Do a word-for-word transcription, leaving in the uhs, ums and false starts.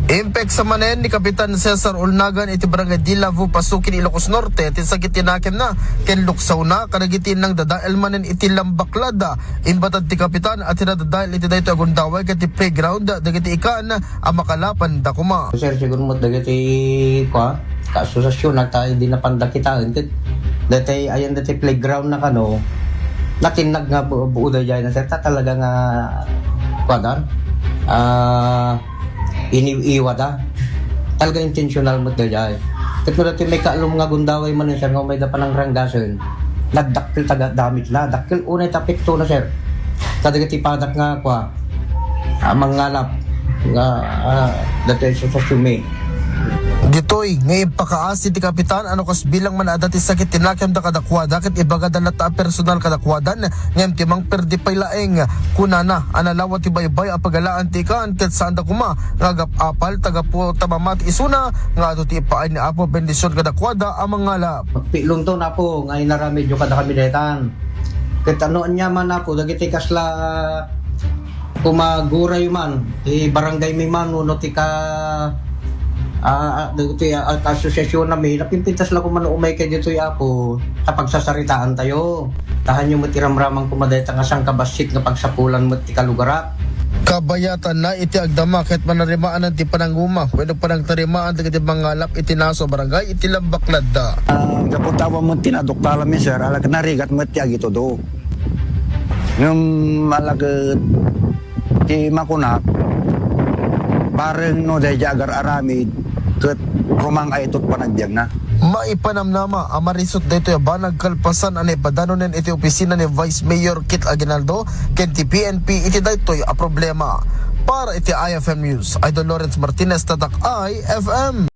Impeksa manen ni Kapitan Cesar Ulnagan iti Barangay Dilavu, Pasukin, Ilocos Norte, ti sakit ti nakemna ken luksawna kadagiti nangdadael manen iti lambaklad. Imbatad ti kapitan a ti nadadael iti daytoy a gundaway ket ti playground dagiti ikan a makalapanda koma. Sir, siguro met dagiti, kua, kaasosasyon na tayo di napanda kitaen ket dati ayan dati playground na kano, natinnag nga bu-, buo daydiay na, sir, ta talaga nga, kua, dan, ah, iniiwa da. Talaga intentional met daydiay. Ket no dati may kaalum nga gundaway man, sir, nga may da panangranggasen, nagdakkel taga damage la, dakkel unay ta apekto na, sir. Kadagiti padak nga, kua, ah, mangalap nga, ah, dati sa, sa sumi. Ditoy nga impakaasi ti kapitan a no kas bilang man adda ti sakit ti nakemda kadakuada ket ibagada latta a personal kadakuadan ngem ti mangperdi pay laeng. Kunana a nalawa ti baybay a pagalaan ti ikan ket saanda koma nga agap-apal ta gapu ta mamati isuna nga adu ti ipaay ni Apo bendision kadakuada a mangalap. Magpilunton, Apo, nga inaramidyo kadakami daytan. Ket ano aniaman, Apo, dagiti kasla kumaguray man, ti barangay mi man, wenno ti ka, ah, ah, dagiti, ah, asosiasyon nami, napimpintas la koma no umay kay ditoy, Apo, ta pagsasaritaan tayo. Tahanyo met iramraman koma dayta nga sangkabassit nga pagsapulan met ti kalugarak. Kabayatanna iti agdama ket manarimaan ti pananguma wenno panangtarimaan dagiti mangalap iti naso a barangay iti lambak ladda. Ah, gapu ta awan met ti naduktalan mi, sir, alagad narigat met ti agitudo. Ngem alagad ti makunak, bareng no daydiay agar-aramid ket rumang-ay ito't panagbiagna. Maipanamnama a marisut daytoy a banag kalpasan a naipadanonen iti opisina ni Vice Mayor Kit Aguinaldo ken ti P N P iti daytoy a problema. Para iti I F M News, Idol Lawrence Martinez, Tatak I F M.